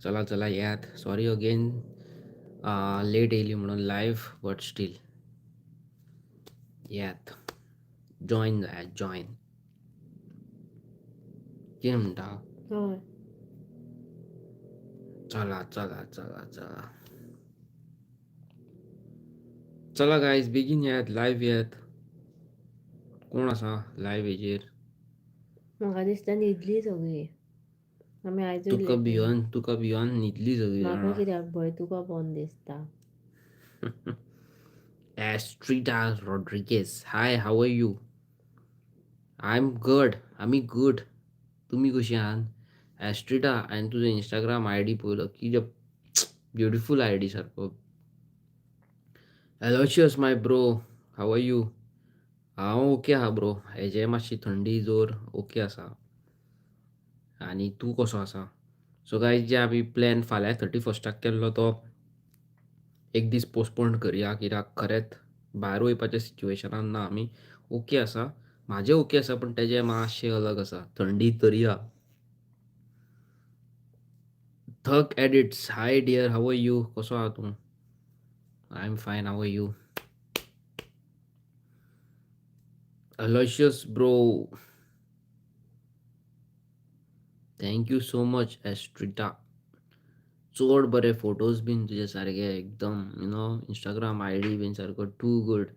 चला चला येयात. सॉरी अगेन लेट येयली म्हणून लायव्ह, बट स्टील येयात, जॉयन जायात, जॉयन. कितें म्हणटा? हय. चला चला चला चला चला गायज, बेगीन येयात, लायव्ह येयात. कोण आसा लायव्ह हेजेर? म्हाका दिसता न्हिदली सगळीं. आमी आयजूय तुका लेट. भियोन, तुका भियोन न्हिदली सगळीं म्हाका जाणां. कित्याक भंय? तुका पळोवन दिसता. Astrida Rodriguez, hi, how are you? I am good. आमी गुड. तुमी कशी आहात? एस्ट्रिडा, हांवें तुजो इंस्टाग्राम I D पळयलो, कितें ब्युटिफूल I D सारको. Aloysius my bro, how are you? हांव ओके आहा ब्रो, हेजे मातशी थंडी जोर, ओके आसा. आनी तूं कसो आसा? सो गायज, जे आमी प्लॅन फाल्यां 31 केल्लो तो एक दीस पोस्टपोन करया, कित्याक खरेंच भायर वयपाच्या सिच्युएशनान ना आमी. ओके आसा, म्हाजें ओके आसा, पण तेजें मातशें अलग आसा, थंडी तरी आहा. थक edits, hi dear, how are you? कसो आहा तूं? I am fine, how are you? Aloysius bro, thank you so much. Astrida, चड बरे फोटोज बीन तुजे सारके एकदम, you know, Instagram I D बीन सारको टू गुड,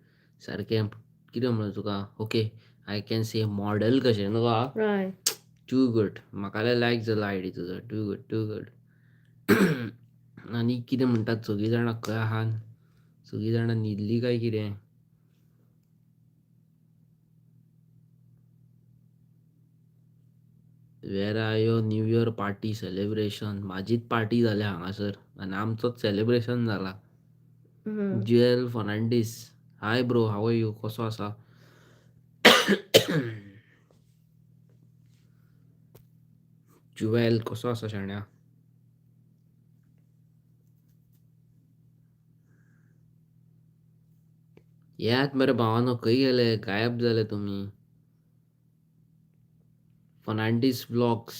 सारकें कितें म्हणूं तुका, okay, I can say model कशें न्हू. हय. टू गुड, म्हाका जाल्यार लायक जालो I D तुजो, टू गुड, टू गुड. आनी कितें म्हणटात? सगळीं जाणां खंय आहात? सगळीं जाणां न्हिदलीं काय कितें? Where are your new year party celebration? म्हाजीच पार्टी जाल्या हांगासर आनी आमचोच सेलिब्रेशन जाला. Jewel Fernandes, hi bro, how are you? कसो आसा? ज्युएल, कसो आसा शाण्या? येयात मरे भावानो, खंय गेले? गायब जाले तुमी. फर्नांडीस व्लॉग्स,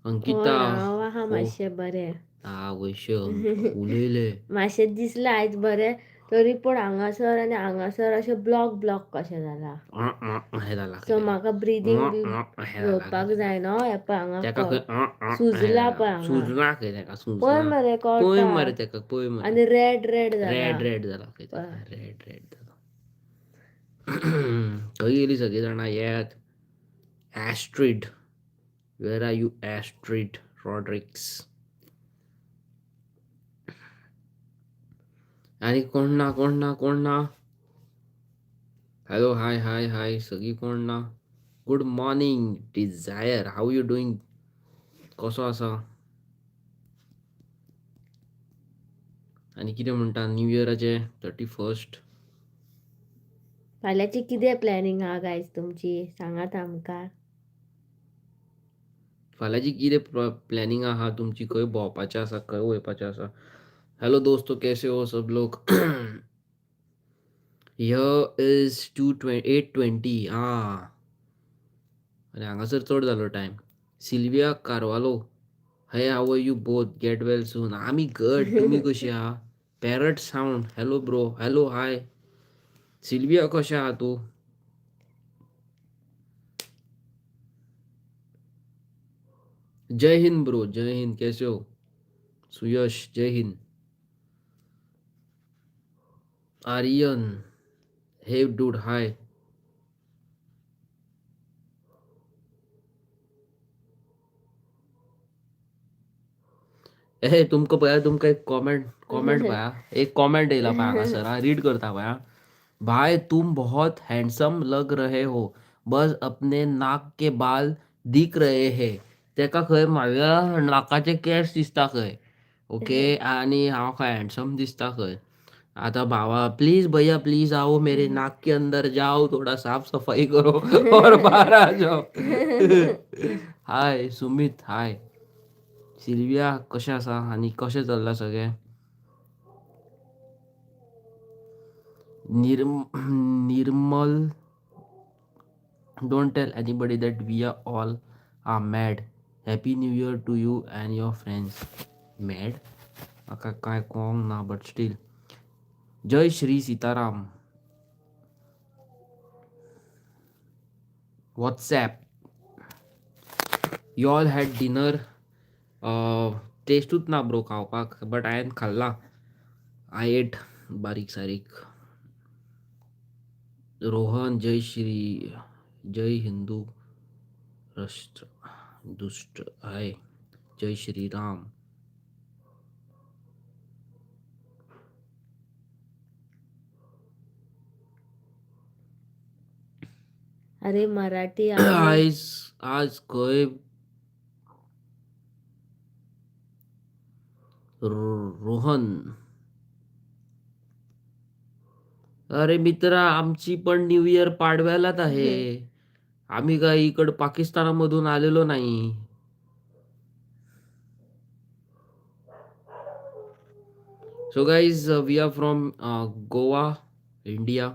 अंकिता. कोण? हांव आहा. हो. मातशें बरें. आवयशे, उलयले. मातशें दिसलां आयज बरें, तरी पूण हांगासर आनी हांगासर अशें ब्लॉक ब्लॉक कशें जाला. हें जालां. सो म्हाका ब्रिदींग बी हें जालां. घेवपाक जायना. हें पळय, हांगा तेका खंय सुजला पळय हांगा. सुजला खंय तेका? पळय सुजला मरे. पळय. कळटा. मरे तेका पळय मरे. आनी रेड रेड जाला. रेड रेड जाला खंय तेका, रेड रेड जाला. खंय गेली सगळीं जाणां? येयात. Astrid, where are you? Astrid Rodrigues. आनी कोण ना? कोण ना? कोण ना? हॅलो, हाय हाय हाय. सगळीं कोण ना? Good morning Desire, how you doing? कसो आसा? आनी कितें म्हणटा न्यू इयराचें, 31? फाल्यांची कितें प्लॅनिंग आहा गायज तुमची? सांगात आमकां. फाल्यांची कितें प्लॅनिंग आहा तुमची? खंय भोंवपाचें आसा? खंय वयपाचें आसा? हॅलो दोस्तो, कैसे हो सब लोग? Here is two 8:20. आं, आनी हांगासर चड जालो time. Sylvia Carvalho, hey, how are you both? Get well soon. आमी गुड, तुमी कशी आहा? Parrot sound, hello bro, hello, hi Sylvia, कशें आहा तूं? जय हिंद ब्रो, जय हिंद. कैसे हो सुयश? जय हिंद. आर्यन, हे डूड, हाय. ए, तुमकां पळया, तुमकां एक कॉमेंट, कॉमेंट पळया, एक कॉमेंट येयला पळय हांगासर. आं, रीड करता पळया. भाई, तुम बहुत हैंडसम लग रहे हो, बस अपने नाक के बाल दिख रहे हैं. तेका खंय म्हाज्या नाकाचे केंस दिसता खंय. ओके, आनी हांव खंय हँडसम दिसता खंय. आता भावा, प्लीज भैया, प्लीज आओ, मेरे नाक के अंदर जाओ, थोड़ा साफ सफाई करो और बाहर आ जाओ. हाय सुमित, हाय सिल्विया, कशें आसा आनी कशें चल्लां सगळें? निर्मल, don't tell anybody that we are all are mad. Happy new year to you and your friends. Mad म्हाका कांय कळोंक ना, but still Jai Shri Sitaram. WhatsApp, you all had dinner? टेस्टूच ना ब्रो खावपाक, बट हांवें खाल्ला. I eight बारीक सारीक. रोहन जय श्री, जय हिंदू राष्ट्र दुष्ट आहे. जय श्रीराम. अरे मराठी आहे. आयज आज खंय रोहन. अरे मित्रा, आमची पण न्यू इयर पाडव्यालाच आहे. आम्ही काय इकड पाकिस्तानामधून आलेलो नाही. So guys, we are from Goa, India.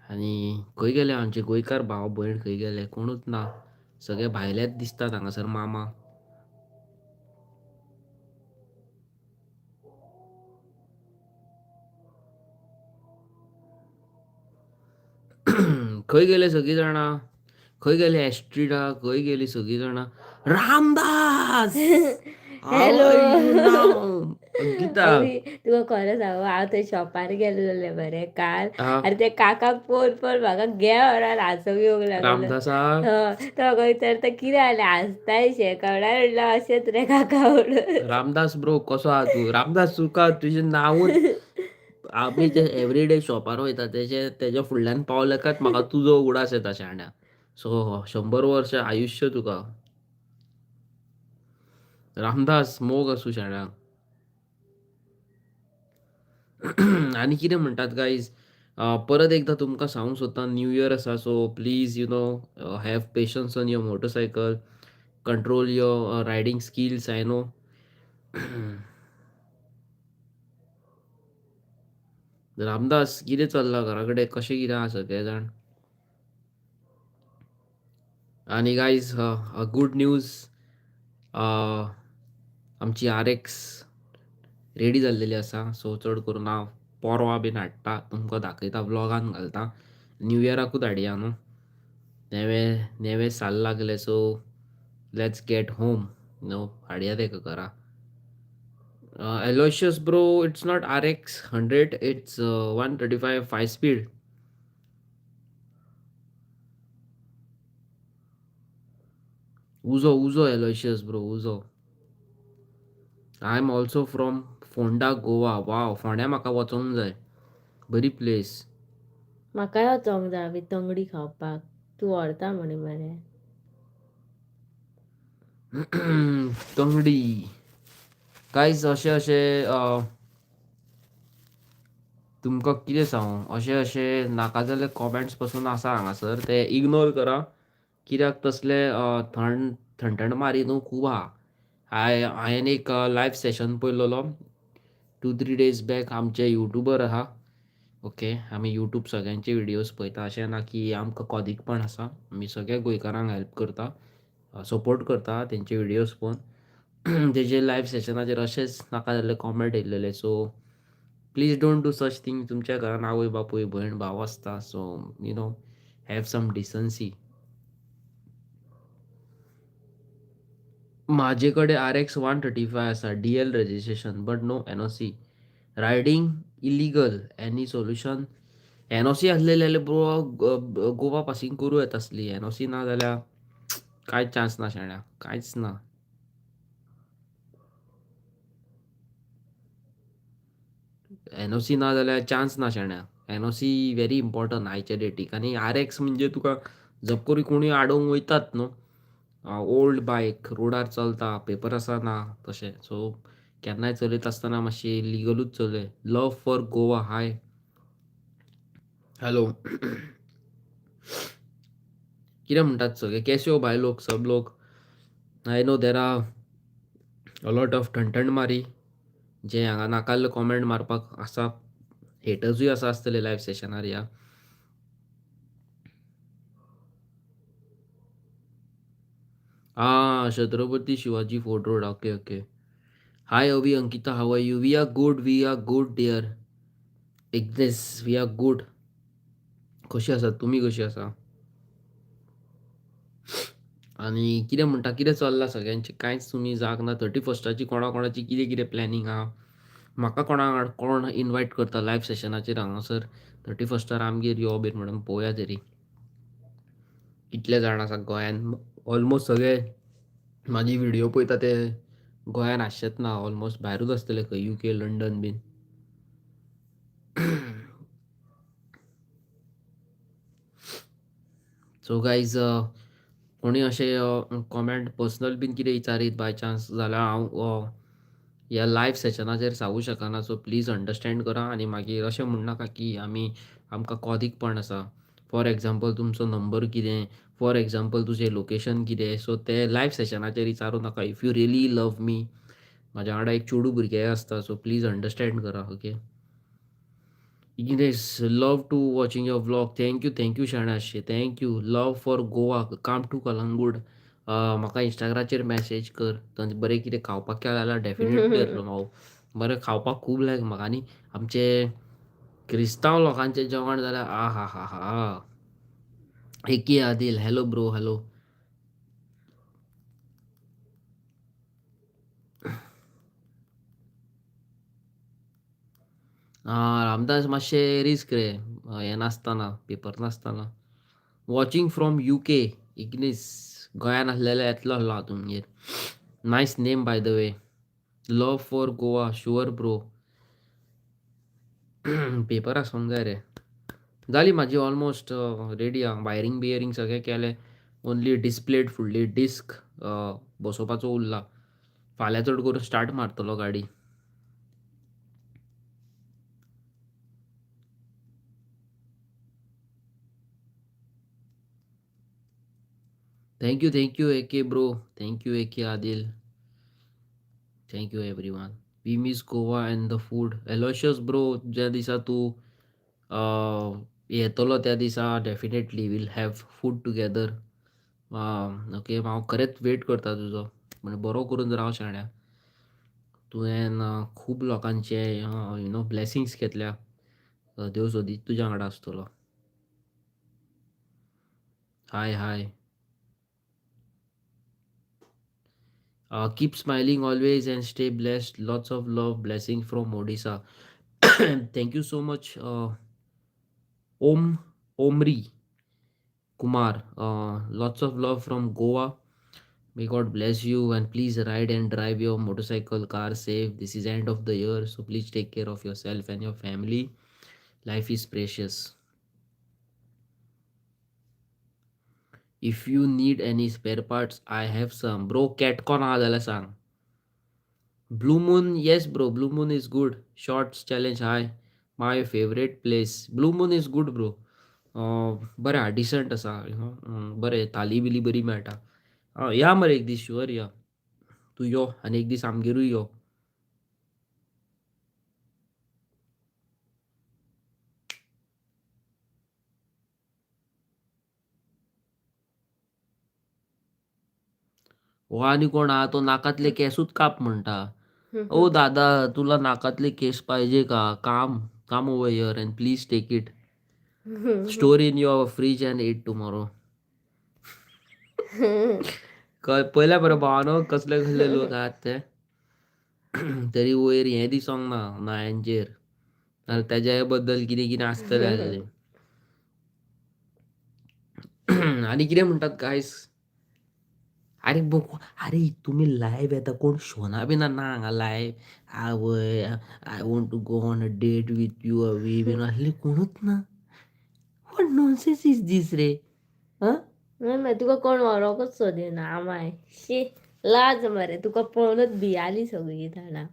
आनी खंय गेले आमचे गोंयकार भाव भयण, खंय गेले? कोणूच ना, सगळे भायलेच दिसतात हांगासर मामा. खंय गेले सगळीं जाणां? खंय गेले एस्ट्रिडा? खंय गेली सगळीं जाणां? Ramdas, how hello. Are you now? Gita. अभी तुका खरें सांगू, हांव थंय शॉपार गेल्लेलें मरे काल. हा. आनी ते काकाक पळोवन पळोवन म्हाका घे म्हणून हांसूंक येवंक लागलो. रामदासा. हय, तो म्हाका विचारता कितें जालें हांसताय शें काय? म्हणल्यार अशेंच रे काका म्हणून. रामदास ब्रो, कसो आहा तूं? रामदास, तुका तुजें नांवूच, आमी जे एवरीडे शॉपार वयता तेजे तेज्या फुडल्यान पावले कांय म्हाका तुजो उगडास येता शाण्या. सो 100 वर्ष आयुश्य तुका रामदास, मोग आसूं शाण्या. आनी कितें म्हणटात गायज, परत एकदां तुमकां सांगूंक सोदता, न्यू इयर आसा, so please have patience on your motorcycle, control your riding skills. I know Ramdas, कितें चल्लां घरा कडेन, कशें कितें आसा सगळें जाण? आनी गायज, गूड न्यूज, आमची RX ready जाल्लेली आसा. सो चड करून हांव पोरवां बीन हाडटा, तुमकां दाखयता, व्लॉगान घालता. न्यू इयराकूच हाडया न्हू, नेवे नेवे साल लागले, सो let's get home न्हू, हाडया तेका घरा. Aloysius bro, it's not RX 100, it's 135 5 speed. उजो उजो एलोशियस ब्रो, उजो. I am also from Ponda, Goa. Wow, फोंड्या म्हाका वचोंक जाय, बरी प्लेस. म्हाकाय वचोंक जाय बी तंगडी खावपाक, तूं व्हरता म्हणी मरे. तंगडी गायज, अशें अशें तुमकां कितें सांगू, अशें अशें नाका जाल्ले कॉमेंट्स पसून आसा हांगासर, ते इग्नोर करा, कित्याक तसले थंड थंडण मारी न्हू खूब आहा. हांवें एक लायव सेशन पळयलेलो 2-3 डेज बॅक. आमचे युट्यूबर आहा, ओके, आमी युट्यूब सगळ्यांचे व्हिडियोज पळयता, अशें ना की आमकां कॉदीकपण आसा, आमी सगळ्या गोंयकारांक हेल्प करता, सपोर्ट करता तेंचे व्हिडियोज पळोवन. तेजे लायव सेशनाचेर अशेंच नाका जाल्ले comment येयल्लेले. So please don't do such thing. तुमच्या घरान आवय बापूय भयण भाव आसता, so have some decency. म्हाजे कडेन RX 135 आसा, DL registration but no NOC, riding illegal, any solution? NOC आसलेले जाल्यार ब्रो गोवा पासींग करूं येता आसली. NOC ना जाल्यार कांय चान्स ना शाण्या, कांयच ना. NOC ना जाल्यार चान्स ना शाण्या. NOC very important आयच्या डेटीक. आनी RX म्हणजे तुका जप करून कोणूय आडोवंक वयतात न्हू, ओल्ड बायक रोडार चलता, पेपर आसा ना तशें, सो केन्नाय चलयता आसतना मातशी लिगलूच चलय. Love for Goa, hi, hello. कितें म्हणटात सगळे, कैसे हो भाई लोग, सब लोग? I know there are a lot of ठणठण मारी जे हांगा नाकाल्ले कॉमेंट मारपाक आसा, हेटर्सूय आसा आसतले लायव सेशनार ह्या. Ah, Chhatrapati Shivaji Fort Road. Okay, okay. Hi Avi, Ankita, how are you? We are good, we are good dear. Ignis, we are good. कशी आसा तुमी, कशी आसा? आनी कितें म्हणटा, कितें चल्लां सगळ्यांचें? कांयच तुमी जाग ना. 31स्टाची कोणा कोणाची कितें कितें प्लॅनिंग आहा? म्हाका कोणा कोण इनवायट करता लायव्ह सेशनाचेर हांगासर 31स्टार आमगेर यो बीन म्हणून, पळोवया तरी कितले जाण आसा गोंयान. ऑलमोस्ट सगळे म्हाजी व्हिडियो पळयता ते गोंयान आसचेच ना, ऑलमोस्ट भायरूच आसतले खंय, UK, London bin. So guys, कोणी अशें कॉमेंट पर्सनल बीन कितें विचारीत बाय चान्स जाल्यार हांव ह्या लायव्ह सेशनाचेर सांगूं शकना. सो प्लीज अंडरस्टँड करा आनी मागीर अशें म्हणनाका की आमी आमकां कॉदीकपण आसा. फॉर एग्जाम्पल तुमचो नंबर कितें, फॉर एग्जाम्पल तुजें लोकेशन कितें, सो ते लायव्ह सेशनाचेर विचारूं नाका. If you really love me, म्हाज्या वांगडा एक चेडूं भुरगें आसता, सो प्लीज अंडरस्टँड करा. Okay Ignis, love to watching your vlog. Thank you, thank you शाणाशे, thank you. Love for Goa, come to Calangute. म्हाका इंस्टाग्राचेर मॅसेज कर. थंय बरें कितें खावपाक केलें जाल्यार डेफिनेटली येतलो हांव. बरें खावपाक खूब लायक म्हाका आनी आमचे क्रिस्तांव लोकांचें जेवण जाल्यार आ हा हा हा. एकी Adil, hello bro, hello. Ramdas मातशें रिस्क रे, हें नासतना, पेपर नासतना. Watching from UK, Ignis. गोंयान आसलेले येतलो आसलो हांव तुमगेर. Nice name by the way. Love for Goa, sure bro. Paper आसूंक जाय रे. जाली म्हाजी ऑलमोस्ट रेडी आहा, वायरींग बियरींग सगळें केलें. ओन्ली डिस्प्लेड फुडली डिस्क बसोवपाचो उरला. फाल्यां चड करून स्टार्ट मारतलो गाडी. Thank you, thank you AK bro, thank you AK Adil, thank you everyone. We miss Goa and the food. Aloysius bro, ज्या दिसा तूं येतलो त्या दिसा definitely we'll have food together. Okay, हांव खरेंच वेट करता तुजो. म्हणजे बरो करून राव शाण्या. तुवें खूब लोकांचे you know blessings घेतल्या. देव सोदीत तुज्या वांगडा आसतलो. हाय हाय. Keep smiling always and stay blessed. Lots of love, blessing from Odisha. Thank you so much, Om Omri Kumar. Lots of love from Goa. May God bless you and please ride and drive your motorcycle, car safe. This is end of the year, so please take care of yourself and your family. Life is precious. If you need any spare parts, I have some. Bro, Catcon आहा जाल्यार सांग. Blue Moon, yes bro, Blue Moon is good. Shorts challenge, hi. My favorite place. Blue Moon is good bro. बरें आहा, decent आसा, you know, बरें थाली बिली बरी मेळटा. या मरे एक दीस, शुअर या. तूं यो आनी एक दीस आमगेरूय यो. हो आनी कोण आहा तो नाकातले केसूच काप म्हणटा. ओ दादा, तुला नाकातले केस पाहिजे का? Come come over here and please take it, store in your fridge and eat tomorrow. पळयल्या बरे भावानो, कसले कसले लोक आहात ते. तरी वयर हें दिसोंक ना नायांचेर, नाल्यार तेज्या बद्दल कितें कितें आसतलें आसलें. आनी कितें म्हणटात गायस? अरे अरे तुमी लायव्ह येता, कोण शोना बिना ना हांगा लायव्ह. आवय, I want to go on a date with you अवी बीन असले कोणूच ना. What nonsense is this रे? आं, नाही तुका कोण व्हरोंकच सोदिना आमाय. शी, लाज मरे, तुका पळोवनच भियाली सगळीं जाणां.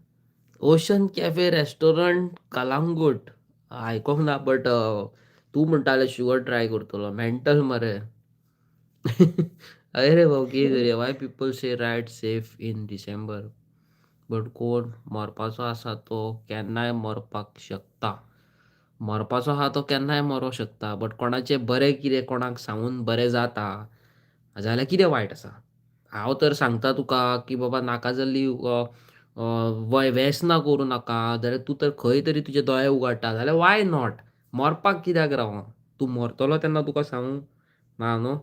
ओशन कॅफे रेस्टॉरंट कलांगूट आयकोंक ना, बट तूं म्हणटाले शुअर ट्राय करतलो. मेंटल मरे. अरे भाऊ, कितें करुया? Why people say ride safe in December, but कोण मरपाचो आसा तो केन्नाय मरपाक शकता. मरपाचो आहा तो केन्नाय मरोंक शकता, बट कोणाचें बरें कितें कोणाक सांगून बरें जाता जाल्यार कितें वायट आसा? हांव तर सांगता तुका की बाबा नाका जाल्ली व्यसनां करूं नाका, जाल्यार तूं तर खंय तरी तुजे दोळे उगाडटा जाल्यार why not? मरपाक कित्याक रावों? तूं मरतलो तेन्ना तुका सांगूं ना न्हू?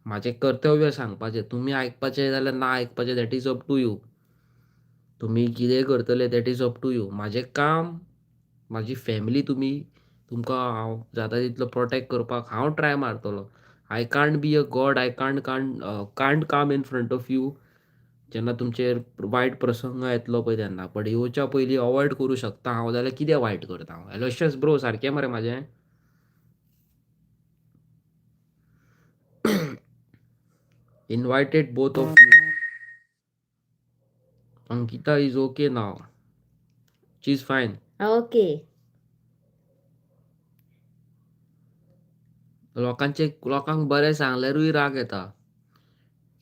म्हाजें कर्तव्य सांगपाचें, तुमी आयकपाचें जाल्यार ना आयकपाचें, that is up to you. तुमी कितेंय करतले, that is up to you. म्हाजें काम, म्हाजी फॅमिली, तुमी तुमकां हांव जाता तितलो प्रोटेक्ट करपाक हांव try मारतलो. I can't be a God. I can't come in front of you जेन्ना तुमचेर वायट प्रसंग येतलो पळय तेन्ना. बट येवच्या पयलीं अवॉयड करूं शकता हांव जाल्यार कितें वायट करता हांव? एलोशियस ब्रो, सारकें मरे म्हाजें? Invited both of you. Ankita is okay now, she is fine. Okay. लोकांचे, लोकांक बरें सांगल्यारूय राग येता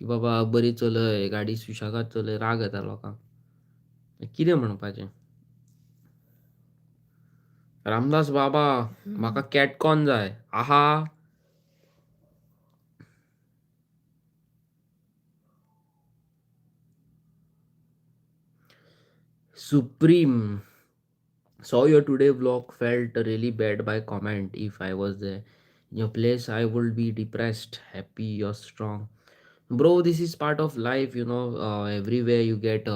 की बाबा बरी चलय गाडी, सुशेगाद चलय. राग येता लोकांक. कितें म्हणपाचें? रामदास बाबा, म्हाका कॅटकॉन जाय आहा. Supreme, saw your today vlog, felt really bad by comment. If I was there in your place, I would be depressed. Happy you're strong, bro. This is part of life. Everywhere you get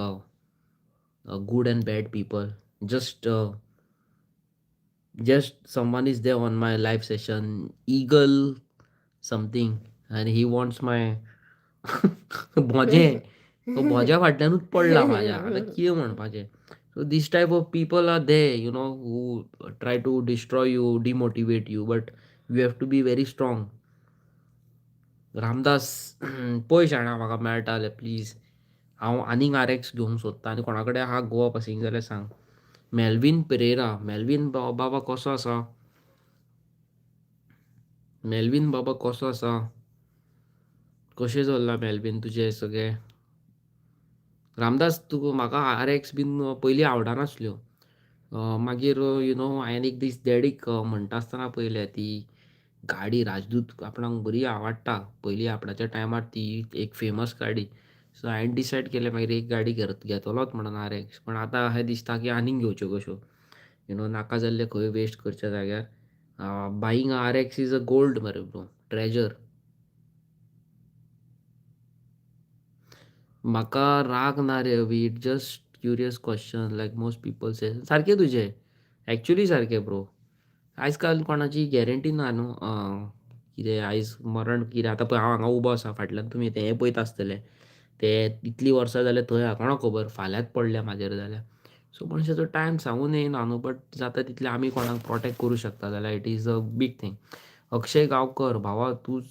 good and bad people. Just someone is there on my live session, eagle something, and he wants my भोजे. तो भोज्या फाटल्यानूच पडला म्हाज्या. आतां कितें म्हणपाचें? So this type of people are there who try to destroy you, demotivate you, but you have to be very strong. Ramdas, पळय शाणा, म्हाका मेळटा जाल्यार प्लीज, हांव आनीक आर एक्स घेवंक सोदतां आनी कोणा कडेन आहा गोवा पासींग जाल्यार सांग. मेल्वीन पेरेरा, मेल्वीन बाबा कसो आसा? मेल्वीन बाबा कसो आसा? कशें चल्लां मेल्वीन तुजें सगळें? रामदास, तुका म्हाका आर एक्स बीन पयलीं आवडनासल्यो. मागीर you know हांवें एक दीस डॅडीक म्हणटा आसतना पळयलें, ती गाडी राजदूत आपणाक बरी आवडटा. पयलीं आपणाच्या टायमार ती एक फेमस गाडी. सो हांवें डिसायड केलें मागीर एक गाडी घेतलोच म्हणून आर एक्स. पण आतां अशें दिसता की आनीक घेवच्यो कश्यो, you know, नाका जाल्ले खंय वेस्ट करच्या जाग्यार. Buying RX is a gold मरे ब्रो, ट्रेजर. म्हाका राग ना रे अवी, it just curious question, like most people say. सारकें तुजें, एक्चुली सारकें ब्रो. आयज काल कोणाची गॅरंटी ना न्हू. कितें आयज मरण कितें. आतां पळय, हांव हांगा उबो आसा, फाटल्यान तुमी तें पळयता आसतले. ते इतलीं वर्सां जाल्यार थंय आहा, कोणाक खबर फाल्यांच पडल्या म्हाजेर जाल्यार. सो मनशाचो टायम सांगून येयना न्हू. बट जाता तितलें आमी कोणाक प्रोटेक्ट करूं शकता जाल्यार it is a big thing. Akshay Gaonkar, भावा, तूच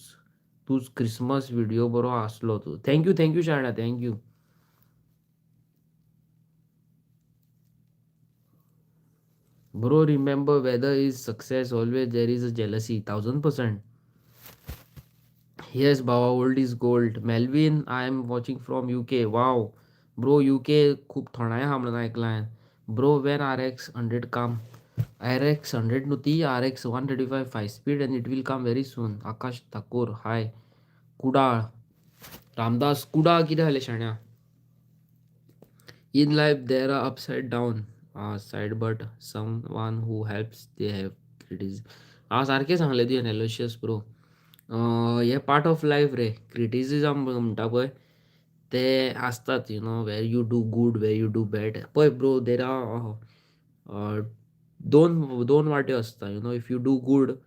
तूच क्रिसमस व्हिडिओ बरो आसलो तूं. Thank you, thank you शाणा, thank you. Bro, remember, whether is success, always there is a jealousy. 1000%. Yes, Baba, old is gold. Melvin, I am watching from UK. Wow. Bro, UK खूप थंडाय आहा म्हणून आयकलां हांवें. Bro, when RX 100 come? RX 100 न्हू ती, RX 135 5 speed, and it will come very soon. Akash Thakur, hi. Kudal. Ramdas, Kudal कितें जालें शाण्या? In life there are upside down side, but someone who helps, they have criticism. हांव सारकें सांगलें तुवें Aloysius bro. हे पार्ट ऑफ लायफ रे. Criticism म्हणटा पळय ते आसतात, where you do good, where you do bad. पळय ब्रो, there are दोन दोन वाट्यो आसता. If you do good,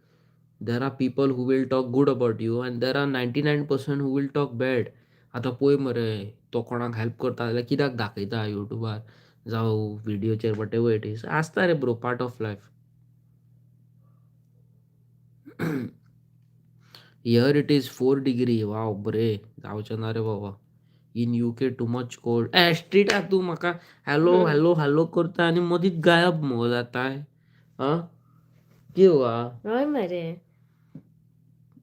there are people who will talk good about you and there are 99% who will talk bad. आतां पळय मरे, तो कोणाक help करता जाल्यार कित्याक दाखयता युट्यूबार जावं व्हिडियोचेर, what ever it is. आसता रे bro, part of life. Here it is 4 degree. Wow, बरे जावचें ना रे बाबा. In UK too much cold. ए स्ट्रीटा, तूं म्हाका हॅलो हॅलो हॅलो करता आनी मदींच गायब मुगो जाताय. आं, कितें गा? हय मरे.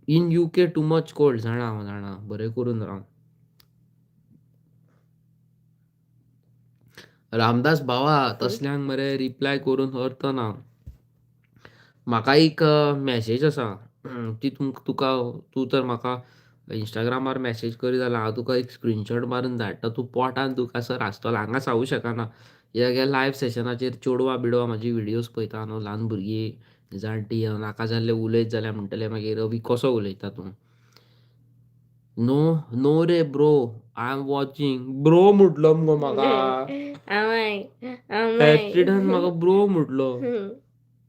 In UK too much cold. जाणा, हांव जाणा. बरें करून राव. रामदास भावा, तसल्यांक मरे रिप्लाय करून अर्थ ना. म्हाका एक मॅसेज आसा ती तुका, तूं तर म्हाका इंस्टाग्रामार मॅसेज करी जाल्यार हांव तुका एक स्क्रिनशॉट मारून धाडटा, तूं पोटान तुका सर आसतलो. हांगा सांगूं शकना कित्याक लायव्ह सेशनाचेर चेडवां बिडवां म्हाजी व्हिडियोज पळयता न्हू, ल्हान भुरगीं जाणटीं, नाका जाल्लें उलयत जाल्यार म्हणटलें मागीर रवी कसो उलयता तूं. नो नो रे bro, I am watching. Bro म्हटलो मुगो म्हाका. आमाय आमाय. एस्ट्रिडान म्हाका ब्रो म्हटलो.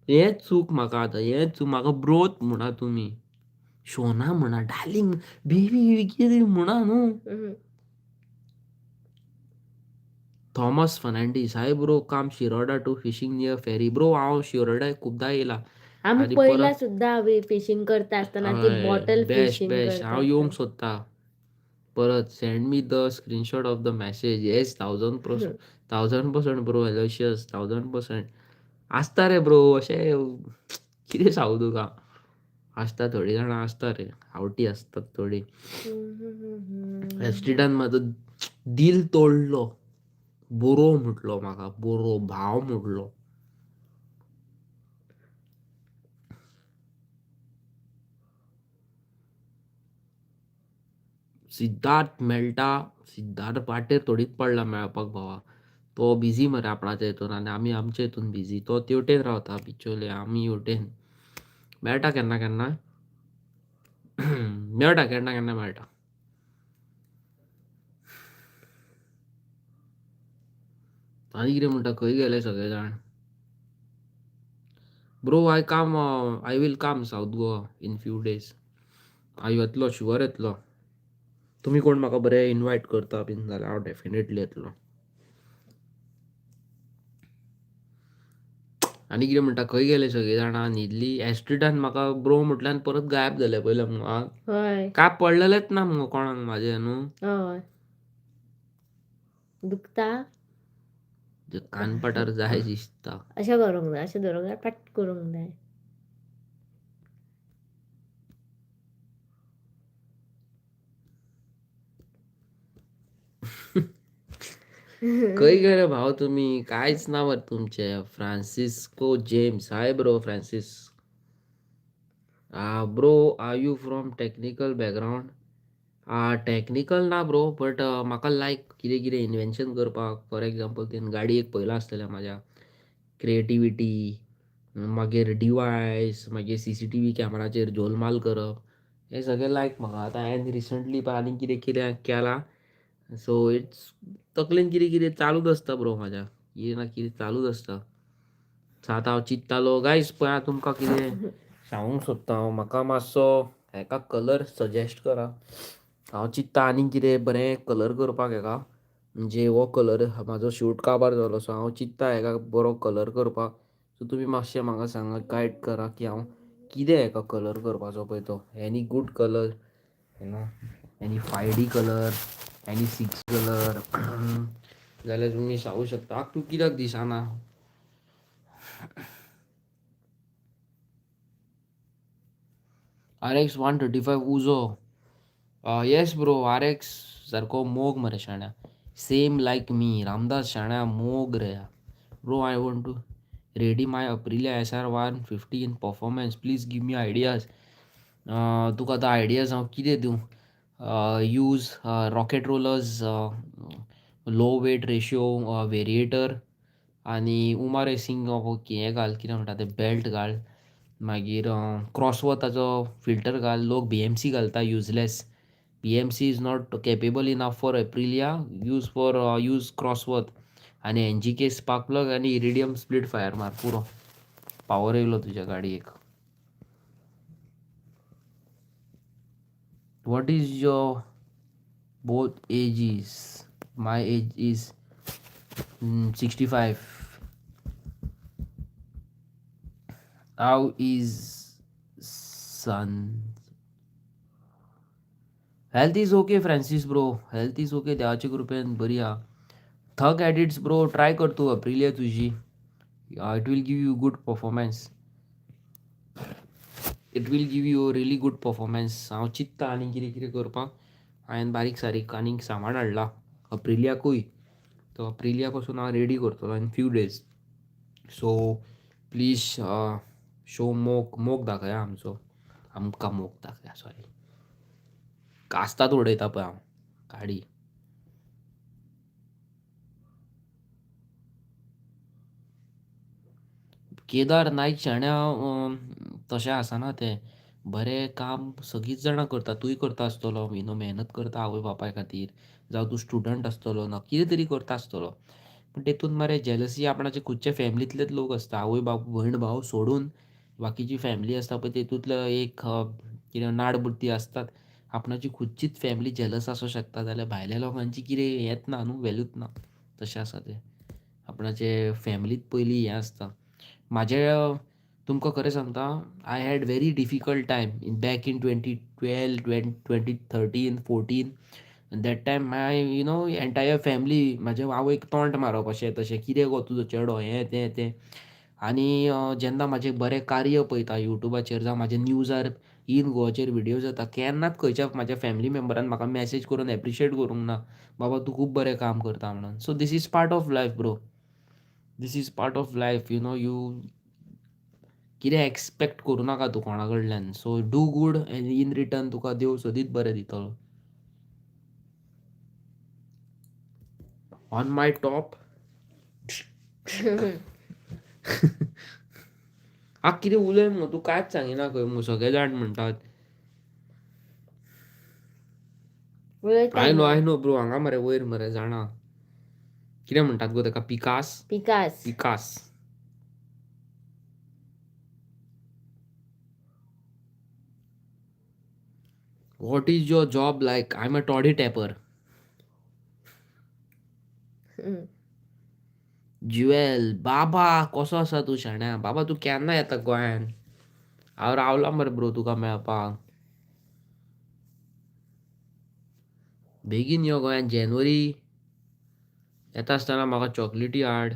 हेंच चूक म्हाका आतां, हेंच चूक म्हाका. ब्रोच म्हणा तुमी, शोना म्हणा, डार्लिंग, बेबी, कितें म्हणा न्हू. Thomas Fernandes, hi bro, come Shiroda to fishing near ferry. Bro, हांव शिरोडा खुबदां येयला. आमी आनी पयला परत सुद्दां फिशींग करता आसतना ती हय. Bottle best fishing best. करता हांव येवंक आसतना. सोदता परत. Send me the screenshot of the message. Yes, 1000%, 1000% bro. Aloysius, 1000% आसता रे ब्रो. अशें कितें सांगू तुका, आसता थोडीं जाणां आसता रे, आवटी आसतात थोडीं. एस्ट्रिडान म्हाजो दिल तोडलो. ब्रो म्हटलो म्हाका, ब्रो, भाव म्हटलो. सिद्धार्थ मेळटा? सिद्धार्थ वाटेर थोडीच पडला मेळपाक भावा. तो बिजी मरे आपणाच्या हितून आनी आमी आमच्या हितून बिजी. तो तेवटेन रावता बिचोले, आमी हेवटेन. मेळटा केन्ना केन्ना मेळटा, केन्ना केन्ना मेळटा. आनी कितें म्हणटा, खंय गेले सगळे जाण? Bro, I come, I will come South Goa in few days. हांव येतलो, शुअर येतलो. तुमी कोण म्हाका बरें इनवायट करता बीन जाल्यार हांव डेफिनेटली येतलो. आनी कितें म्हणटा, खंय गेले सगळे जाणां? न्हिदली? एस्ट्रिडान म्हाका ब्रो म्हटल्यान परत गायब जाले पयले मुगो. हय. काय पडलेलेच ना मुगो कोणाक म्हाजें न्हू. हय, दुखता. कानपटार जाय दिसता. अशें करूंक जाय, अशें धरूंक जाय, पट करूंक जाय. खंय गेले भाव तुमी? कांयच ना मरे तुमचे. Francisco James, hi bro Francis. Bro, are you from technical background? Technical ना ब्रो, बट म्हाका लायक कितें कितें इन्वेन्शन करपाक. फॉर एग्जाम्पल, तुवें गाडी एक पळयलां आसतलें म्हाज्या क्रिएटिविटी, मागीर डिवायस, मागीर सीसीटीव्ही कॅमेराचेर झोलमाल करप, हें सगळें लायक म्हाका. आतां हांवें रिसंटली पळय आनी कितें कितें केलां. सो it's तकलेन कितें कितें चालूच आसता ब्रो म्हाज्या, कितें ना कितें चालूच आसता. सो आतां हांव चिंत्तालो गायज, पळय तुमकां कितें सांगूंक सोदता हांव. म्हाका मातसो हेका कलर सजेस्ट करा. हांव चिंत्ता आनीक कितें बरें कलर करपाक हेका. म्हणजे हो कलर म्हाजो शूट काबार जालो, सो हांव चिंत्ता हेका बरो कलर करपाक. सो तुमी मातशें म्हाका सांगा, गायड करा की हांव कितें हेका कलर करपाचो पळय तो. Any good colour, you know, any 5D colour, any 6 colour जाल्यार तुमी सांगू शकता. तूं कित्याक दिसना? RX 135 उजो. येस ब्रो, RX सारको मोग मरे शाण्या. सेम लायक मी रामदास शाण्या, मोग रे. Bro, I want to ready my Aprilia SR 150 in performance, please give me ideas. तुका आतां आयडियाज हांव कितें दिवं? Use rocket rollers, low weight ratio variator आनी उमा रेसींग हें घाल, कितें म्हणटा तें, बेल्ट घाल. मागीर क्रॉसवर्थाचो फिल्टर घाल. लोक BMC घालता, useless. BMC is not capable enough for Aprilia. Use for use Crosworth आनी NGK spark plug आनी इरिडियम स्प्लीट फायर मार, पुरो, पावर येयलो तुज्या गाडयेक. What is your both ages? My age is 65. How is son? Health is okay Francis bro, health is okay, देवाचे कृपेन बरी आहा. थग एडिट्स ब्रो, ट्राय कर तूं अप्रिलिया तुजी. It will give you good performance, it will give you really good performance. हांव चिंत्ता आनी कितें कितें करपाक. हांवें बारीक सारीक आनीक सामान हाडलां अप्रिलियाकूय. तो अप्रिलिया पासून हांव रेडी करतलो in few days. So please show मोग, मोग दाखया आमचो, आमकां मोग दाखया, सॉरी. कास्ताद उडयता पळय हांव काडी. केदार नायक शाण्या, तशें आसना तें. बरें काम सगळींच जाणां करता, तूंय करता आसतलो, you know, मेहनत करता आवय बापाय खातीर, जावं तूं स्टुडंट आसतलो ना कितें तरी करता आसतलो. पूण तेतून मरे जेलसी आपणाचे खुदचे फॅमिलींतलेच लोक आसता, आवय बापूय भयण भाव सोडून बाकीची फॅमिली आसता पळय तेतूंतलो एक कितें नाडबुद्दी आसतात. आपणाची खुदचीच फॅमिली जेलस आसूं शकता जाल्यार भायल्या लोकांची कितें हेंच ना न्हू, व्हॅल्यूच ना. तशें आसा तें, आपणाचे फॅमिलींत पयलीं हें आसता. म्हाजें तुमकां खरें सांगता, I had very difficult time in back in 2012, 2013, 14. That time my you know entire family म्हाजे आवयक तोंड मारप अशें तशें, कितें गो तुजो चेडो हें तें तें. आनी जेन्ना म्हाजें बरें कार्य पळयता युट्यूबाचेर जावं म्हाजे न्यूजार इन गोवाचेर व्हिडियोज येता, केन्नाच खंयच्या म्हाज्या फॅमिली मेम्बरान म्हाका मॅसेज करून एप्रिशिएट करूंक ना, बाबा तूं खूब बरें काम करता म्हणून. So this is part of life bro, this is part of life, you know. You कितें एक्सपेक्ट करूं नाका तूं कोणा कडल्यान. So do good and in return तुका देव सदींच बरें दितलो. ऑन my top आ कितें उलय मुगो तूं, कांयच सांगिना खंय मुगो, सगळे जाण म्हणटात. उलयता I know न्हू. I know bro, हांगा मरे वयर मरे जाणा कितें म्हणटात गो तेका, पिकास. पिकास. पिकास. What is your job like? I am a toddy tapper. Jewel बाबा कसो आसा तूं शाण्या? बाबा तूं केन्ना येता गोंयान? हांव रावलां मरे ब्रो तुका मेळपाक. बेगीन यो गोंयान, जानेवारी येता आसतना म्हाका चॉकलेटी हाड.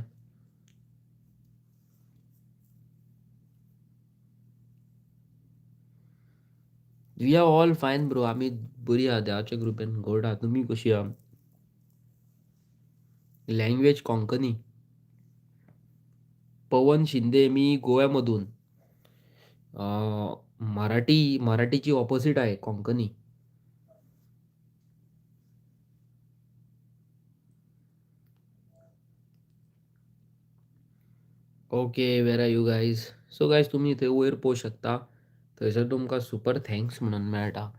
We are all fine bro, आमी बरी आहा देवाच्या कृपेन, गोड आहा. तुमी कशी आहा? लँग्वेज कोंकणी. पवन शिंदे, मी गोव्यामधून. मराठी, मराठीची ऑपोजिट आहे Konkani. Okay, where are you guys? So guys तुमी थंय वयर पळोवंक शकता, थंयसर तुमकां सुपर thanks म्हणून मेळटा.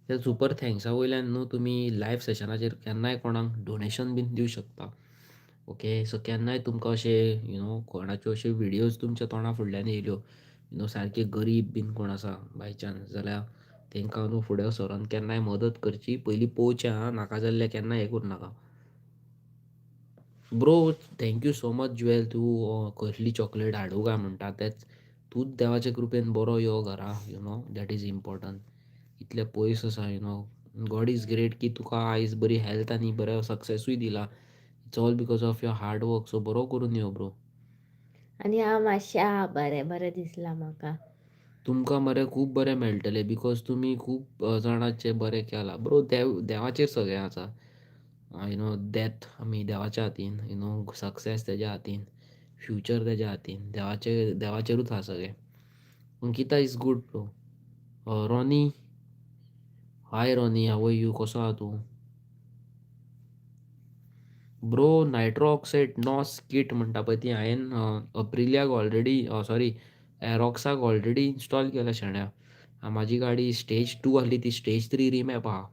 त्या सुपर थँक्सा वयल्यान न्हू तुमी लायव सेशनाचेर केन्नाय कोणाक डोनेशन बीन दिवं शकता. ओके, सो केन्नाय तुमकां अशें you know कोणाच्यो अश्यो व्हिडियोज तुमच्या तोंडा फुडल्यान येयल्यो, you know सारके गरीब बीन कोण आसा बाय चान्स जाल्यार तेंकां न्हू फुडें सरोन केन्नाय मदत करची. पयलीं पळोवचें आं, नाका जाल्लें केन्नाय हें करूं नाका. Bro thank you so much Jewel, तूं कसली चॉकलेट हाडूं काय म्हणटा तेंच. तूंच देवाचे कृपेन बरो यो घरा, you know that is important. इतले पयस आसा, you know God is great की तुका आयज बरी हेल्थ आनी बरो सक्सेसूय दिला. It's all because of your hard work. So बरो करून यो ब्रो. आनी हांव मातशें आहा बरें, बरें दिसलां म्हाका. तुमकां मरे खूब बरें मेळटलें because तुमी खूब जाणांचें बरें केलां ब्रो. देव देवाचेर सगळें आसा, you know. Death आमी देवाच्या हातीन, you know success तेज्या हातीन, फ्युचर तेज्या हातीन, देवाचे देवाचेरूच आहा सगळें. Ankita is good bro. Ronnie, hi Ronnie, how are you? कसो आहा तूं ब्रो? नायट्रो ऑक्सायड नॉस किट म्हणटा पळय ती हांवें अप्रिलियाक ऑलरेडी, सॉरी एरॉक्साक ऑलरेडी इन्स्टॉल केल्या शाण्या. म्हाजी गाडी स्टेज 2 आहली, ती स्टेज 3 रिमॅप आहा.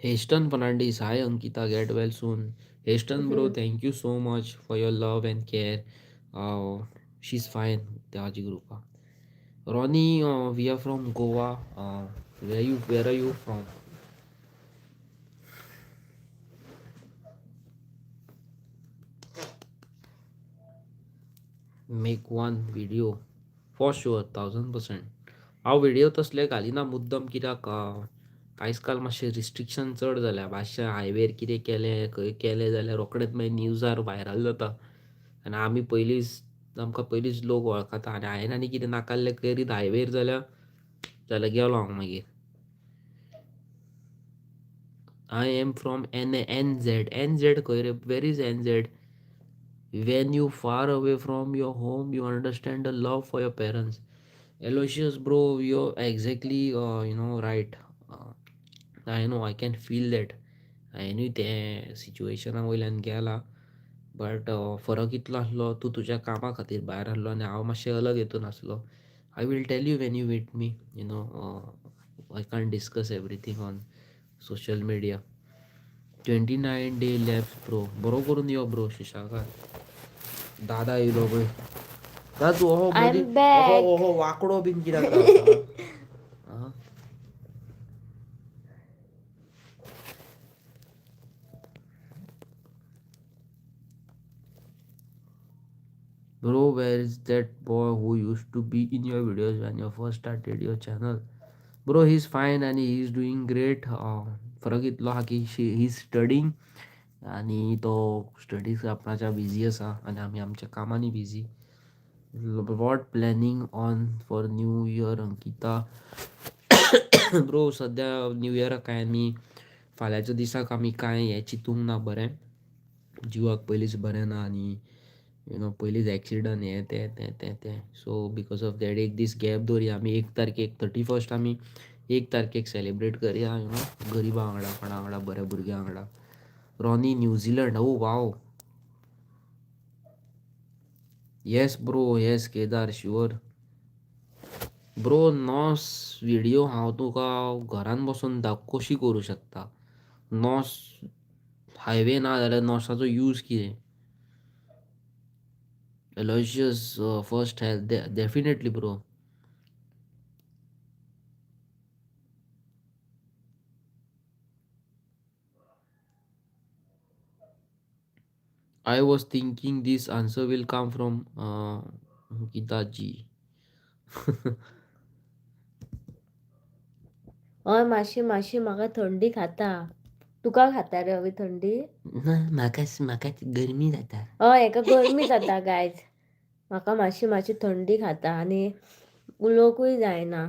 Heston Fernandes, hi Ankita, get well soon. Heston bro, thank you so much for your love and care. She is fine, देवाची कृपा. Ronnie, we are from Goa. Where are you from? Make one video for sure, 1000%. हांव video तसले घालिना मुद्दम, कित्याक आयज काल मातशें रिस्ट्रिक्शन चड जाल्या. मातशें हायवेर कितें केलें खंय केलें जाल्यार रोखडेंच मागीर न्यूजार व्हायरल जाता आनी आमी पयलींच, आमकां पयलींच लोक वळखता. आनी हांवें आनी कितें नाकाल्लें करीत हायवेर जाल्यार जाल्यार गेलो हांव मागीर. I am from N N Z. N Z खंय रे? Where is N Z? When you far away from your home you understand the love for your parents. Aloysius bro, you exactly you know right. I know, I can feel that. हांवेंनूय तें सिच्युएशना वयल्यान गेला. But फरक इतलो आसलो, तूं तुज्या कामा खातीर भायर आसलो आनी हांव मातशें अलग हितून आसलो. I will tell you when you meet me, you know. I can't discuss everything on social media. 29 day left bro. बरो करून यो ब्रो शिशाकार. दादा येयलो पळय. दादा तूं अहो I मदीं एम अहो बॅक. अहो वांकडो बीन कित्याक रावता? आं, Bro, where is that boy who used to be in your videos when you first started your channel? Bro, he's fine and he is doing great. फरक इतलो आहा की he is studying आनी तो स्टडीज आपणाच्या बिजी आसा आनी आमी आमच्या कामांनी busy. What planning on for new year Ankita? Bro, सद्या न्यू इयराक कांय आमी फाल्यांच्या दिसाक आमी कांय हें चिंतूंक ना. बरें, जिवाक पयलींच बरें ना आनी you know पयलींच एक्सिडंट हें तें तें तें तें. सो because of that एक दीस गॅप दवरया आमी. एक तारखेक, 31st आमी एक तारखेक सेलिब्रेट करया, you know, गरिबा वांगडा, कोणा वांगडा, बऱ्या भुरग्यां वांगडा. Ronnie New Zealand, oh wow. Yes bro, yes Kedar, sure bro. NOS video हांव तुका घरान बसून कशी करूं शकता? नॉस हायवे ना जाल्यार नॉसाचो यूज कितें? Aloysius, first health, definitely bro. I was thinking this answer will come from Gita ji. हय, मातशी मातशी म्हाका थंडी खाता. तुका खाता रे अवी थंडी? ना, म्हाका म्हाका गरमी जाता. हय, हेका गरमी जाता गायज. म्हाका मातशी मातशी थंडी खाता आनी उलोवंकूय जायना.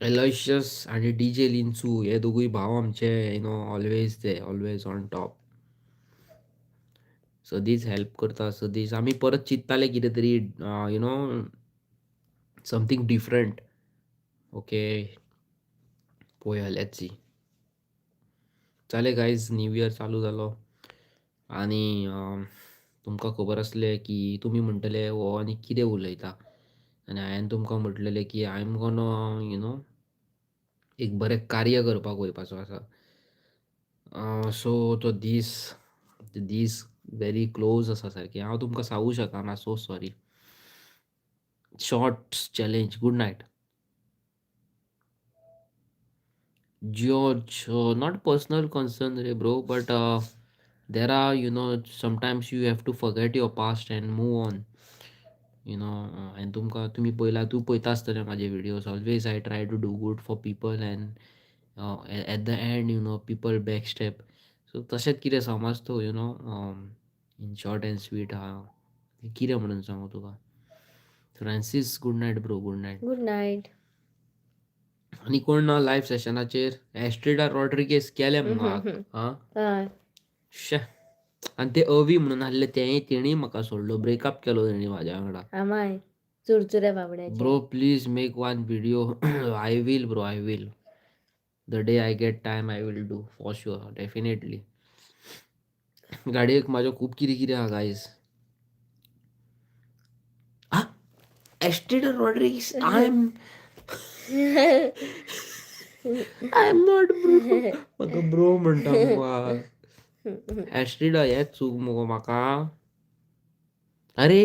एलोशियस आनी डी जे लिन्सू हे दोगूय भाव आमचे, you know, always ते ऑलवेज ऑन टॉप, सदींच हेल्प करता सदींच. आमी परत चिंत्ताले कितें तरी, you know, something different. Okay, पळोवया, let's see. जालें गायज, न्यू इयर चालू जालो आनी तुमकां खबर आसलें की तुमी म्हणटले हो आनी कितें उलयता, आनी हांवें तुमकां म्हटलेलें की I am gonna, you know, एक बरें कार्य करपाक वयपाचो आसा. सो तो दीस, दीस वेरी क्लोज आसा सारकें. हांव तुमकां सांगूं शकना, so sorry. Shorts challenge, good night. George, not personal concern, re bro, but there are, you know, sometimes you have to forget your past and move on. You know, and तुमकां तुमी पळयला, तूं पळयता आसतलें म्हाजे videos. Always I try to do good for people and at the end, you know, people back step. So तशेंच कितें समज तूं, you know, in short and sweet. आहा, कितें म्हणून सांगू तुका? Francis, good night bro, good night. Good night. आनी कोण ना लायव्ह सेशनाचेर? एस्ट्रिडा रॉड्रिगेस केले मुगो आं. हय. शे, आनी ते अवी म्हणून आसले तेंय, तेणीय म्हाका सोडलो, ब्रेकअप केलो तेणी म्हाज्या वांगडा. आमाय चुरचुरे बाबड्याचे. Bro, please make one video. I will bro, I will. The day I get time I will do for sure, definitely. गाडयेक म्हाज्या खूब कितें कितें आहा गायज. आं, Estrida Rodrigues, I am not bro. म्हाका ब्रो म्हणटा मुगो. एस्ट्रिडा हेंच चूक मुगो म्हाका. अरे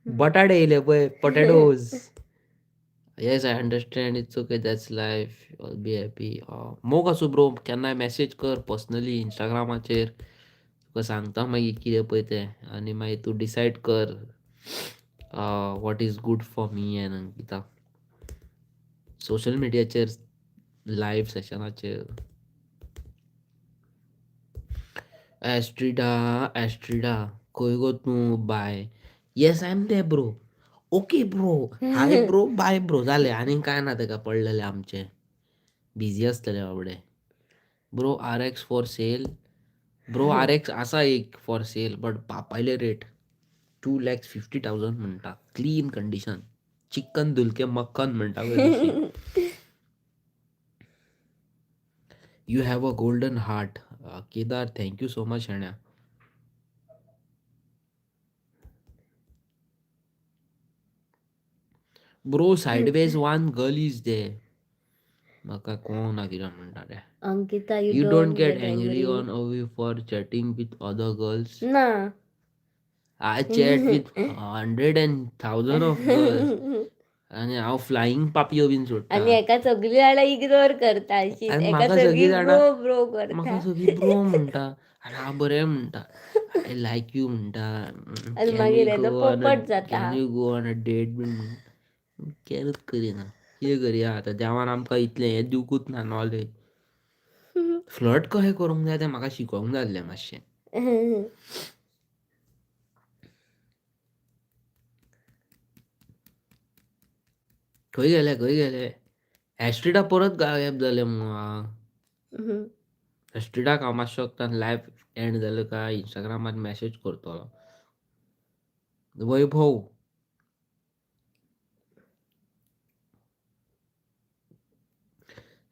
बटाटे येयले पळय, potatoes. Yes, I understand, it's okay, that's life, be happy. मोग आसूं ब्रो, केन्नाय मॅसेज कर पर्सनली इंस्टाग्रामाचेर, तुका सांगता मागीर कितें पळय तें, आनी मागीर तूं डिसायड कर what is good for me and Ankita. Social मिडियाचेर लायव्ह सेशनाचेर. एस्ट्रिडा, एस्ट्रिडा खंय गो तूं? Bye. Yes, I am there bro. Okay bro, hi bro, bye bro. जालें, आनीक कांय ना तेका पडलेलें आमचें. बिजी आसतलें बाबडें. Bro, RX for sale? Bro, RX आसा एक फॉर सेल, बट बापायले रेट, 2,50,000 म्हणटा. Clean condition, चिकन धुलके मक्खन म्हणटा पळय तशी. You have a golden heart. Kedar, thank you so much Shanya. Bro, sideways one girl is there. म्हाका कोण ना कितें म्हणटा रे. Ankita, you You don't don't get get angry angry. on Avi for chatting with other girls? ना. I chat with hundred and thousand of girls. आनी हांव flying पापयो बीन सोडटा. आनी हेका सगळीं जाणां इग्नोर करता अशीच. आनी हेका म्हाका सगळीं सगळीं जाणां ब्रो ब्रो म्हाका करता. सगळीं ब्रो म्हणटा. आनी हांव बरें म्हणटा. I like you म्हणटा. आनी can we मागीर हेजो गो ऑन अ पोपट जाता. Can you go on a date बीन म्हणटा. कॅरूच करिना. कितें करया आतां, देवान आमकां इतलें हें दिवकूच ना नॉलेज. फ्लर्ट कशें करूंक जाय तें म्हाका शिकोवंक जाय आसलें मातशें. खंय गेले खंय गेले? एस्ट्रिडा परत गायब जालें मुगो. एस्ट्रिडाक हांव मातशें वखदान लायव्ह एंड जालें काय इंस्टाग्रामार मॅसेज करतलो. Vaibhav,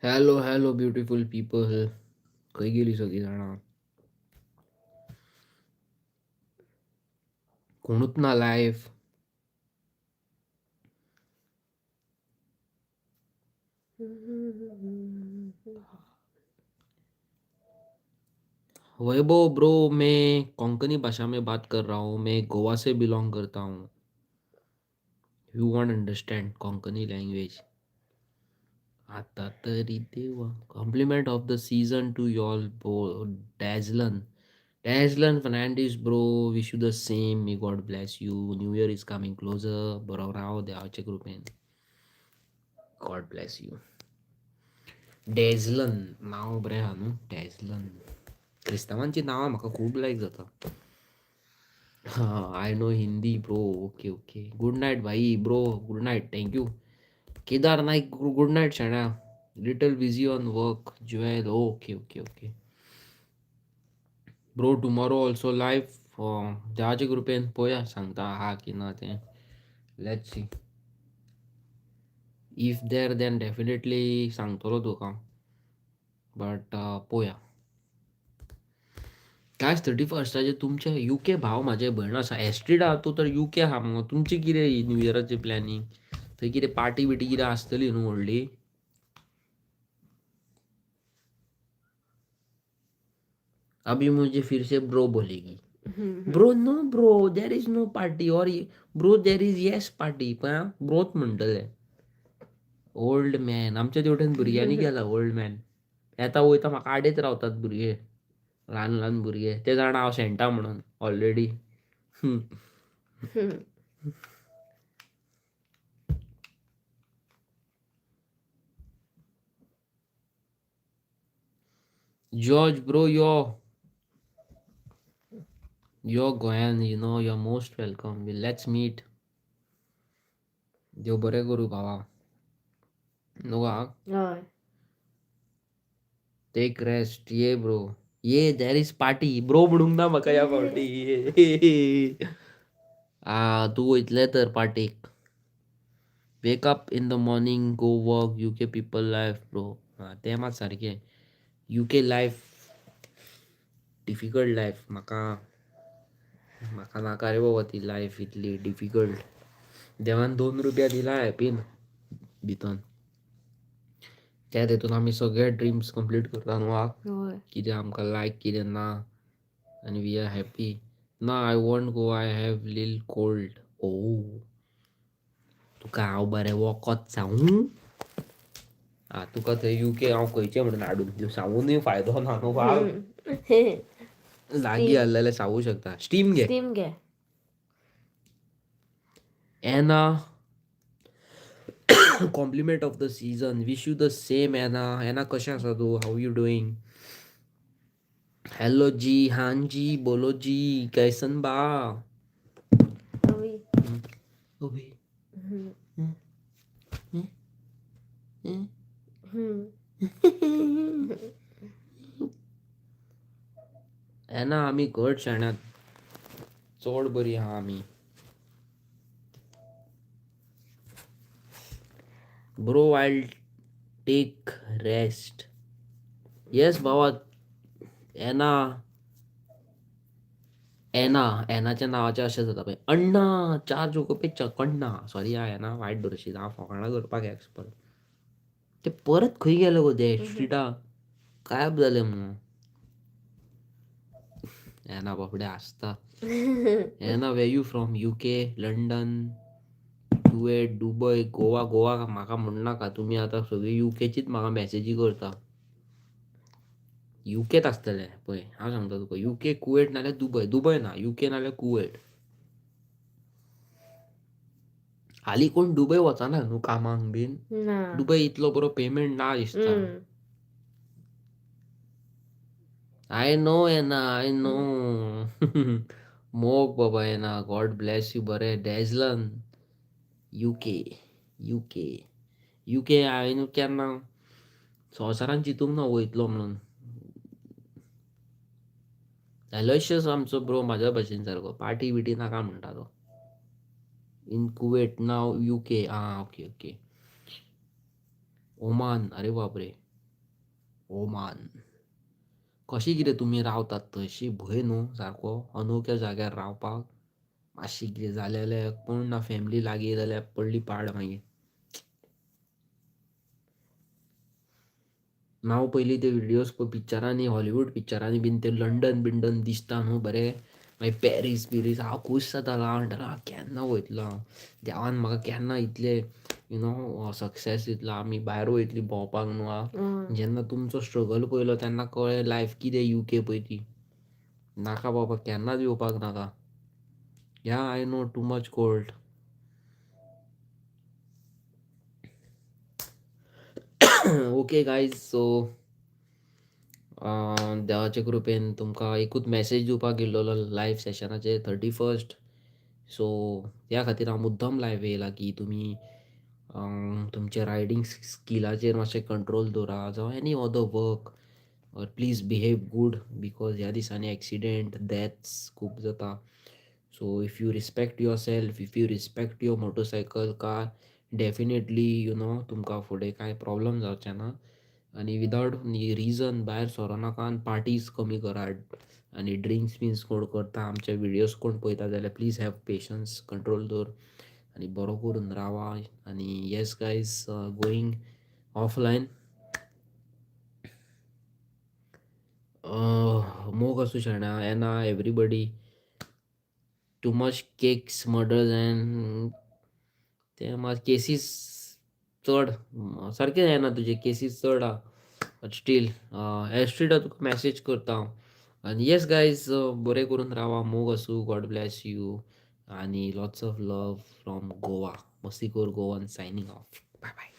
hello hello beautiful people, खंय गेली सगळीं जाणां? कोणूच ना लायव्ह. वैभव ब्रो, मैं कोंकणी भाषा में बात कर रहा हूँ. मैं गोवा से बिलोंग करता हूँ. You won't understand Konkani language. आता तरी देवा. Compliment of the season to y'all. Dazlan, Dazlan Fernandes bro, wish you the same. May God bless you. New year is coming closer. बरो राव देवाचे कृपेन. God bless you. Dazlan नांव बरें आहा न्हू, डॅझलन. क्रिस्तांवांची नांवां म्हाका खूब लायक जाता. I know Hindi bro. Okay okay, good night भाई. Bro good night, thank you. Kedar Naik good night Shanya. Little busy on work. Jewel, okay okay okay bro. Tomorrow also live देवाचे कृपेन पळोवया सांगता आहा की ना तें. Let's see. If there then definitely सांगतलो तुका, बट पळोवया. कांयच 31 तुमचे युके भाव म्हाजे भयण आसा एस्ट्रिडा, तूं तर युके आहा मुगो. तुमची कितें न्यू इयराची प्लॅनिंग? थंय कितें पार्टी बिटी कितें आसतली न्हू व्हडली? अभी मुझे फिर से ब्रो बोलेगी. Bro no bro, there is no party. Aur bro there is yes party. पण ब्रोच म्हणटले. ओल्ड मॅन आमच्या तेवटेन भुरग्यांनी गेला. ओल्ड मॅन येता वयता म्हाका आडयत रावतात भुरगे, ल्हान ल्हान भुरगे. ते जाणा हांव शेणटा म्हणून already. George bro, yo yo Goan, you know you most welcome. Let's meet. देव बरें करूं भावा. न्हू आ. हय. Take rest. ये ब्रो ये, there is party. Bro म्हणूंक ना म्हाका ह्या फावटी. आ तूं वयतलें तर पार्टीक. Wake up in the morning, go work. UK people life bro. आं तें मात सारकें. UK life difficult life. म्हाका म्हाका नाका रे बाबा ती लायफ इतली डिफिकल्ट. देवान 2 रुपया दिला हॅपीन भितन, त्या तेतून आमी सगळे ड्रीम्स कंप्लीट करता न्हू. हय. कितें आमकां लायक कितें ना आनी we are happy. ना, I won't go, I have lil cold. Oh, तुका हांव बरें वखद सांगूं? आं, तुका थंय युके हांव खंयचें म्हणून हाडून दिवं? सांगूनय फायदो ना न्हू बाब. लागीं आसलें जाल्यार सांगू शकता. स्टीम घे. स्टीम घे. Anna, compliment of the season. Wish you the same Anna. Anna, कशें आसा तूं? How you doing? Hello जी, हाँ जी, बोलो जी, कैसन बा? अवी. अभी हम्म. हम्म. एना, आमी घट शाण्यात चड बरी आहा आमी. Bro, I take rest. Yes बाबा. एना, एना, एनाच्या नांवाचें अशें जाता पळय, अण्णा चार जोको पे चकण्णा. सॉरी हा एना, वायट धरशीत. हांव फकाणां करपाक एक्सपर्ट. ते परत खंय गेले गो ते? एस्ट्रिडा गायब जाले मगो. एना बाबडे आसता. एना, where you from? UK, London, Kuwait, Dubai, Goa? Goa म्हाका म्हणनाका तुमी. आतां सगळी युकेचीच म्हाका मॅसेजी करता. युकेत आसतले पळय, हांव सांगता तुका. युके, कुवेट नाल्यार दुबय. दुबय ना, युके नाल्यार कुवेट. हालीं कोण दुबय वचना न्हू कामाक बीन? ना. दुबय इतलो बरो पेमेंट ना दिसता. I know Anna, I know. मोग बाबा एना, गॉड ब्लेस you. बरें, डेजलन, युके, युके, युके हांवें न्हू केन्ना संवसारान चिंतूंक ना वयतलो म्हणून. एलोशियस आमचो ब्रो म्हाज्या भशेन सारको, पार्टी बिटी नाका म्हणटा तो. In Kuwait now UK. आं, ओके ओके. ओमान, अरे बापरे, ओमान कशें कितें तुमी रावतात थंयशी? भंय न्हू सारको अनोख्या जाग्यार रावपाक. मातशें कितें जालें जाल्यार, कोण ना फॅमिली लागीं जाल्यार पडली पाड मागीर. हांव पयलीं ते व्हिडियोज पिक्चरांनी, हॉलिवूड पिक्चरांनी बीन ते लंडन बिंडन दिसता न्हू बरें, मागीर पॅरीस बिरीस, हांव खूश जातालो. हांव म्हणटालो, हांव केन्ना वयतलो? हांव देवान म्हाका केन्ना इतले you know success दितलो, आमी भायर वयतली भोंवपाक न्हू. हांव जेन्ना तुमचो स्ट्रगल पळयलो तेन्ना कळ्ळें लायफ कितें युके पळय ती. नाका बाबा, केन्नाच येवपाक नाका. Yeah, I know, too much cold. Okay guys, so देवाचे कृपेन तुमकां एकूच मॅसेज दिवपाक गेल्लो लायव सेशनाचेर 31. सो त्या खातीर हांव मुद्दम लायव येयला की तुमी तुमच्या रायडींग स्किलाचेर मातशें कंट्रोल दवरा, जावं any other work, or please behave good, because ह्या दिसांनी एक्सिडेंट, डेथ्स खूब जाता. So if you respect yourself, if you respect your motorcycle, car, definitely तुमकां फुडें कांय प्रॉब्लम जावचें ना. आनी विदावट रिजन भायर सरो नाका आनी पार्टीज कमी करात. आनी ड्रिंक्स बिंक्स कोण करता, आमचे विडियोज कोण पळयता जाल्यार प्लीज have patience, control दवर आनी बरो करून रावा. आनी yes guys, going offline. मोग आसूं शाण्या. एना, everybody. Too much cakes, murders and ते मात केसीस चड सारकें जायना तुजे, केसीस चड आहा. बट स्टील एस्ट्रिडा, तुका मॅसेज करता हांव. आनी येस गायज, बरें करून रावा. मोग आसूं, गॉड ब्लॅस you आनी lots of love from Goa. मस्तीखोर Goan signing off. Bye bye.